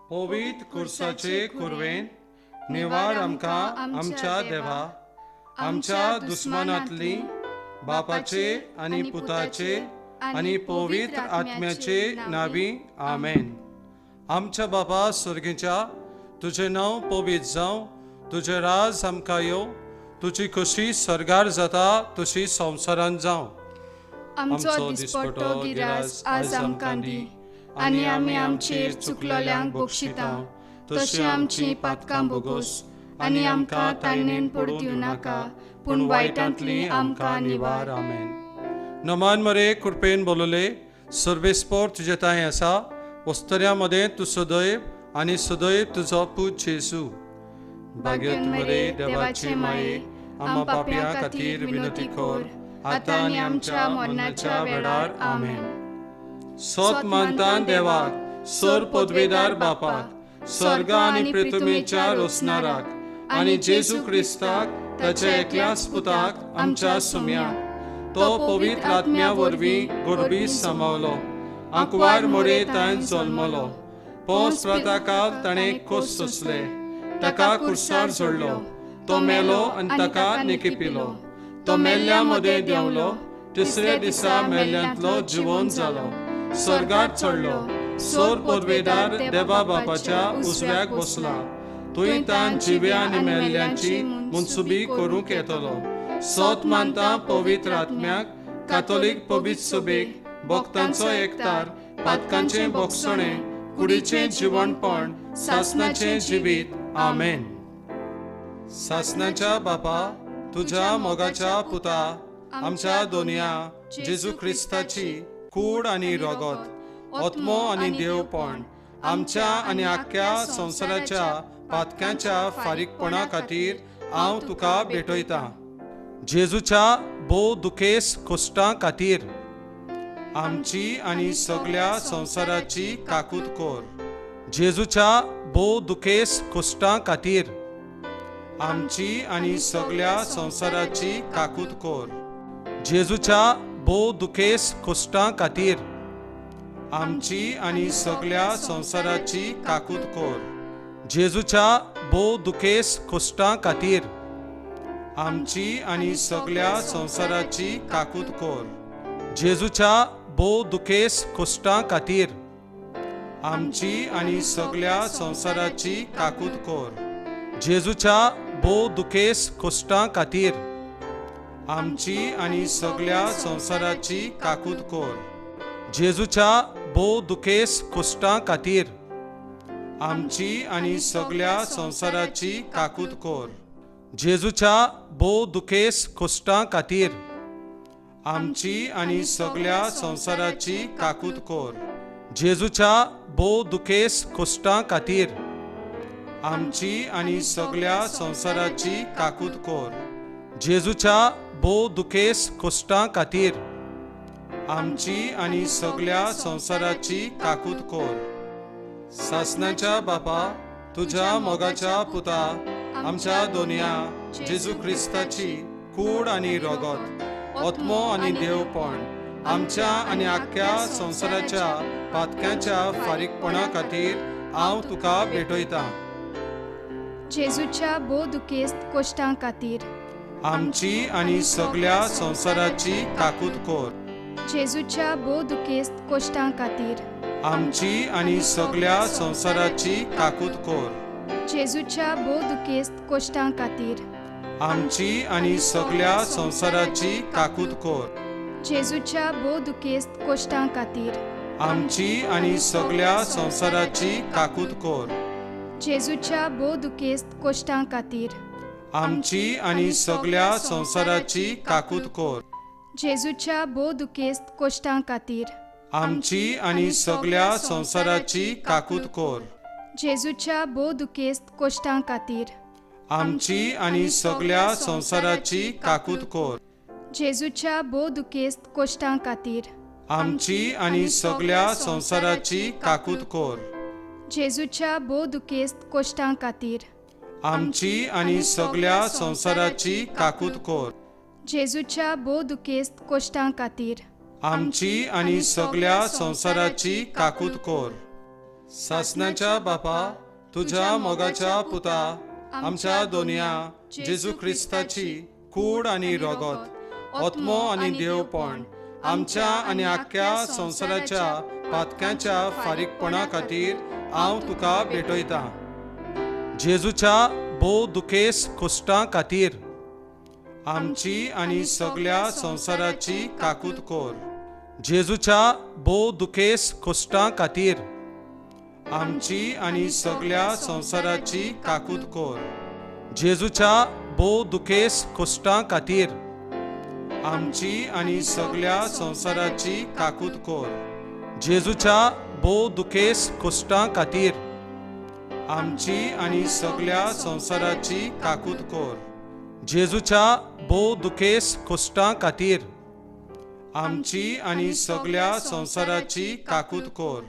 पवित्र कुर्साचे कुरवेन निवार आमकां आमच्या देवा, आमच्या दुस्मानांतली बापाचे आनी पुताचे आनी पवित्र आत्म्याचे नावी, आमेन. आमच्या बापा सर्गीच्या, तुजें नांव पवित्र जावं, तुजें राज आमकां येवं, तुजी खोशी सर्गार जाता तशी संवसारांत जावं. आमचो दिसपटो गिरास आज आमकां दी आनी आमी आमचेर चुकलोल्यांक बक्षिता तशी आमची पातकां बोगोस आनी आमकां ताणेन पडूं दिवं नाका, पूण वायटांतली आमकां निवार. आमेन. नमान मरे, कृपेन बोलले, सर्वेस्पोर तुजे तांय आसा, वस्तऱ्या मदें तूं सदैव आनी सदैव तुजो पूत जेजू. भाग्यवंत मरे, देवाचे माये, आम्हा पापयां खातीर विनंती कर, आतां आनी आमच्या मरणाच्या वेळार. आमेन. सोत मानता देवाक, सर पदवेदार बापाक, स्वर्ग आनी पृथ्वीच्या रोसणाराक, आनी जेजू क्रिस्ताक, ताच्या एकल्याच पुताक, आमच्या सुम्याक, तो पवित्र आत्म्या वरवीं गोरबी समावलो, आंकवार मोरे ताण जल्मलो, पोस प्राताकाल ताणें खोस सोंसले, ताका कुर्सार जोडलो, तो मेलो आनी ताका निकिपिलो, तो मेल्ल्या मदें देंवलो, तिसऱ्या दिसा मेल्ल्यांतलो जिवन जालो, स्वर्गार चडलो, सोर पदवेदार देवा बापाच्या उजव्याक बसला, थंय तान जिव्या आनी मेल्ल्यांची मनसुबी करूंक येतलो. सोत मानता पवित्र आत्म्याक, कातोलीक पवित्र सभेक, भक्तांचो एकतार, पातकांचें बोगसणें, कुडीचें जिवणपण, सासनाचें जिवीत. आमेन. सासनाच्या बापा, तुज्या मोगाच्या पुता, आमच्या दोनया जेजू क्रिस्ताची कूड आनी रगत, आत्मो आनी देवपण आमच्या आनी आख्ख्या संवसाराच्या पातक्यांच्या फारीकपणा खातीर हांव तुका भेटयतां. जेजूच्या भोव दुखेस कोश्टां खातीर आमची आनी सगळ्या संवसाराची काकूत कर. जेजूच्या भोव दुखेस कोश्टां खातीर आमची आनी सगळ्या संवसाराची काकूत कर. जेजूच्या भोव दुखेस कोश्टां खातीर आमची आनी सगळ्या संवसाराची काकूत कर. जेजूच्या भोव दुखेस कोश्टां खातीर आमची आनी सगळ्या संवसाराची काकूत कर. जेजूच्या भोव दुखेस कोश्टां खातीर आमची आनी सगळ्या संवसाराची काकूत कर. जेजूच्या भोव दुखेस कोश्टां खातीर आमची आनी सगळ्या संवसाराची काकूत कर. जेजूच्या भोव दुखेस कोश्टां खातीर आमची आनी सगळ्या संवसाराची काकूत कर. जेजूच्या भोव दुखेस कोश्टां खातीर आमची आनी सगळ्या संवसाराची काकूत कर. जेजूच्या भोव दुखेस कोश्टां खातीर आमची आनी सगळ्या संवसाराची काकूत कर. जेजूच्या भोव दुखेस कोश्टां खातीर आमची आनी सगळ्या संवसाराची काकूत कर. सासनाच्या बापा, तुज्या मोगाच्या पुता, आमच्या दोनया जेजू क्रिस्ताची कूड आनी रगत, आत्मो आनी देवपण आमच्या आनी आख्ख्या संवसाराच्या पातक्यांच्या फारीकपणा खातीर हांव तुका भेटयतां. जेजूच्या भोव दुखेस्त कोश्टां खातीर आमची आनी सगळ्या संवसाराची काकूत कर. जेजूच्या भोव दुखेस्त कोश्टां खातीर आमची आनी सगळ्या संवसाराची काकूत कर. जेजूच्या भोव दुखेस्त कोश्टां खातीर आमची आनी सगळ्या संवसाराची काकूत कर. जेजूच्या भोव दुखेस्त कोश्टां खातीर आमची आनी सगळ्या संवसाराची काकूत कर. जेजूच्या भोव दुखेस्त कोश्टां खातीर आमची आनी सगळ्या संवसाराची काकूत कर. जेजूच्या भोव दुखेस्त कोश्टां खातीर आमची आनी सगळ्या संवसाराची काकूत कर. जेजूच्या भोव दुखेस्त कोश्टां खातीर आमची आनी सगळ्या संवसाराची काकूत कर. जेजूच्या भोव दुखेस्त कोश्टां खातीर आमची आनी सगळ्या संवसाराची काकूत कर. जेजूच्या भोव दुखेस्त कोश्टां खातीर आमची आनी सगळ्या संवसाराची काकूत कर. जेजूच्या भोव दुखेस्त कोश्टां खातीर आमची आनी सगळ्या संवसाराची काकूत कर. सासनाच्या बापा, तुज्या मोगाच्या पुता, आमच्या दोनया जेजू क्रिस्ताची कूड आनी रगत, आत्मो आनी देवपण आमच्या आनी आख्ख्या संवसाराच्या पातक्यांच्या फारीकपणा खातीर हांव तुका भेटयतां. जेजूच्या भोव दुखेस कोश्टां खातीर आमची आनी सगळ्या संवसाराची काकूत कर. जेजूच्या भोव दुखेस कोश्टां खातीर आमची आनी सगळ्या संवसाराची काकूत कर. जेजूच्या भोव दुखेस कोश्टां खातीर आमची आनी सगळ्या संवसाराची काकूत कर. जेजूच्या भोव दुखेस कोश्टां खातीर आमची आनी सगळ्या संवसाराची काकूत कर. जेजूच्या भोव दुखेस कोश्टां खातीर आमची आनी सगळ्या संवसाराची काकूत कर.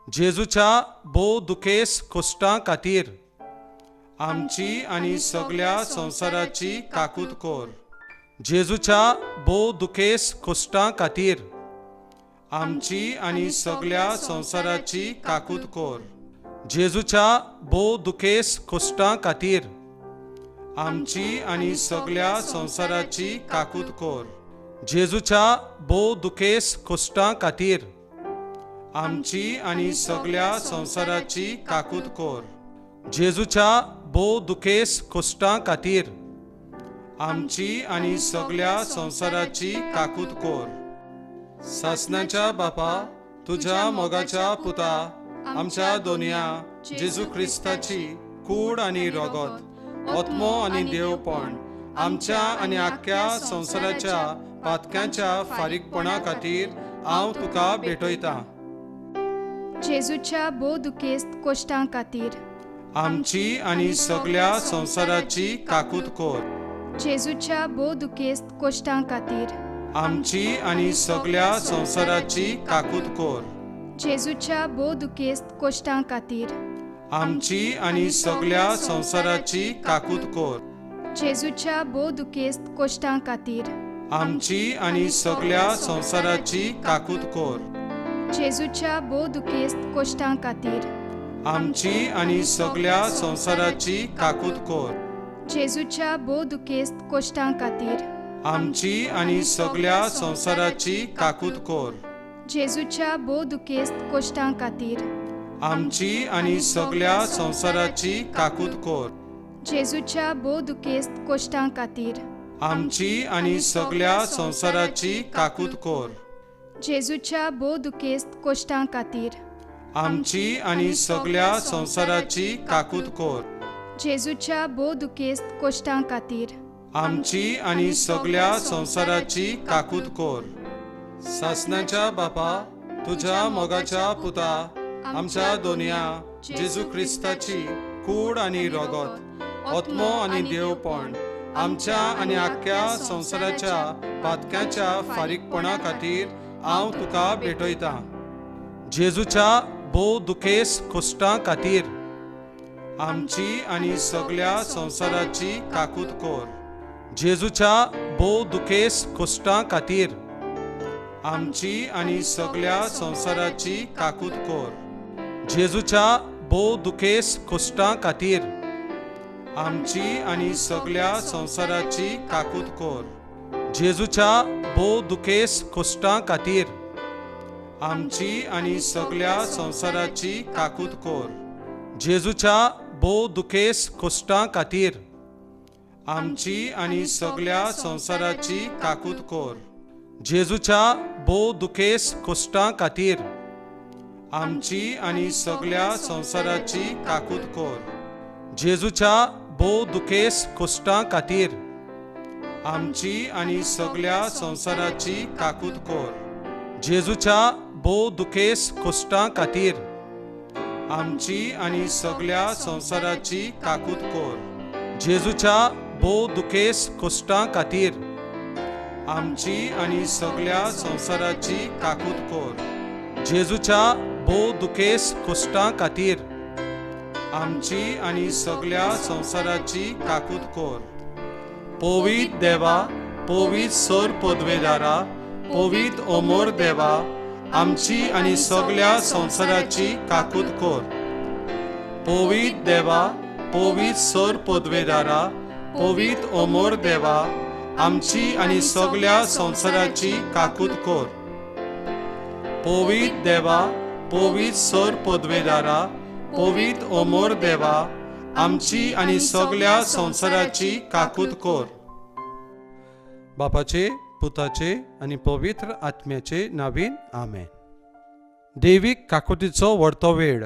जेजूच्या भोव दुखेस कोश्टां खातीर आमची आनी सगळ्या संवसाराची काकूत कर. जेजूच्या भोव दुखेस कोश्टां खातीर आमची आनी सगळ्या संवसाराची काकूत कर. जेजूच्या भोव दुखेस कोश्टां खातीर आमची आनी सगळ्या संवसाराची काकूत कर. जेजूच्या भोव दुखेस कोश्टां खातीर आमची आनी सगळ्या संवसाराची काकूत कर. जेजूच्या भोव दुखेस कोश्टां खातीर आमची आनी सगळ्या संवसाराची काकूत कर. सासनाच्या बापा, तुज्या मोगाच्या पुता, आमच्या दोनया जेजू क्रिस्ताची कूड आनी रगत, आत्मो आनी देवपण आमच्या आनी आख्ख्या संवसाराच्या पातक्यांच्या फारीकपणा खातीर हांव तुका भेटयतां. जेजूच्या भोव दुखेस्त कोश्टां खातीर आमची आनी सगळ्या संवसाराची काकूत कर. जेजूच्या भोव दुखेस्त कोश्टां खातीर आमची आनी सगळ्या संवसाराची काकूत कर. जेजूच्या भोव दुखेस्त कोश्टां खातीर आमची आनी सगळ्या संवसाराची काकूत कर. जेजूच्या भोव दुखेस्त कोश्टां खातीर आमची आनी सगळ्या संवसाराची काकूत कर. जेजूच्या भोव दुखेस्त कोश्टां खातीर आमची आनी सगळ्या संवसाराची काकूत कर. जेजूच्या भोव दुखेस्त कोश्टां खातीर आमची आनी सगळ्या संवसाराची काकूत कर. जेजूच्या भोव दुखेस्त कोश्टां खातीर आमची आनी सगळ्या संवसाराची काकूत कर. जेजूच्या भोव दुखेस्त कोश्टां खातीर आमची आनी सगळ्या संवसाराची काकूत कर. जेजूच्या भोव दुखेस्त कोश्टां खातीर आमची आनी सगळ्या संवसाराची काकूत कर. जेजूच्या भोव दुखेस्त कोश्टां खातीर आमची आनी सगळ्या संवसाराची काकूत कर. सासनाच्या बापा, तुज्या मोगाच्या पुता, आमच्या दोनया जेजू क्रिस्ताची कूड आनी रगत, आत्मो आनी देवपण आमच्या आनी आख्ख्या संवसाराच्या पातक्यांच्या फारीकपणा खातीर हांव तुका भेटयतां. जेजूच्या भोव दुखेस कोश्टां खातीर आमची आनी सगळ्या संवसाराची काकूत कर. जेजूच्या भोव दुखेस कोश्टां खातीर आमची आनी सगळ्या संवसाराची काकूत कर. जेजूच्या भोव दुखेस कोश्टां खातीर आमची आनी सगळ्या संवसाराची काकूत कर. जेजूच्या भोव दुखेस कोश्टां खातीर आमची आनी सगळ्या संवसाराची काकूत कर. जेजूच्या भोव दुखेस कोश्टां खातीर आमची आनी सगळ्या संवसाराची काकूत कर. जेजूच्या भोव दुखेस कोश्टां खातीर आमची आनी सगळ्या संवसाराची काकूत कर. जेजूच्या भोव दुखेस कोश्टां खातीर आमची आनी सगळ्या संवसाराची काकूत कर. जेजूच्या भोव दुखेस कोश्टां खातीर आमची आनी सगळ्या संवसाराची काकूत कर. जेजूच्या भोव दुखेस कोश्टां खातीर आमची आनी सगळ्या संवसाराची काकूत कर. जेजूच्या भोव दुखेस कोश्टां खातीर आमची आनी सगळ्या संवसाराची काकूत कर. पवित देवा, पवित सर पदवेदारा, पवित अमर देवा, आमची आनी सगळ्या संवसाराची काकूत कर. पवित देवा, पवित सर पदवेदारा, पवित अमर देवा, आमची आनी सगळ्या संवसाराची काकूत कर. पवित देवा, पवित सर पदवेदारा, पवित अमर देवा, आमची आनी सगळ्या संवसाराची काकूत कर. बापाचे, पुताचे आनी पवित्र आत्म्याचे नावीन, आमेन. देवीक काकुतीचो व्हडतो वेळ.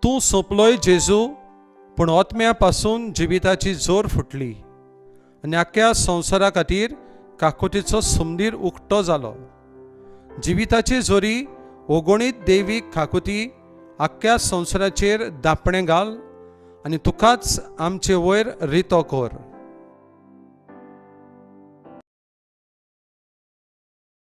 तूं सोंपलोय जेजू, पूण ओतम्या पासून जिविताची जोर फुटली आनी आख्ख्या संवसारा खातीर काकुतीचो सुमदीर उक्तो जालो. जिविताची जोरी ओगणीत देवीक काकुती आख्ख्या संवसाराचेर दापणें घाल आनी तुकाच आमचे वयर रितो कर.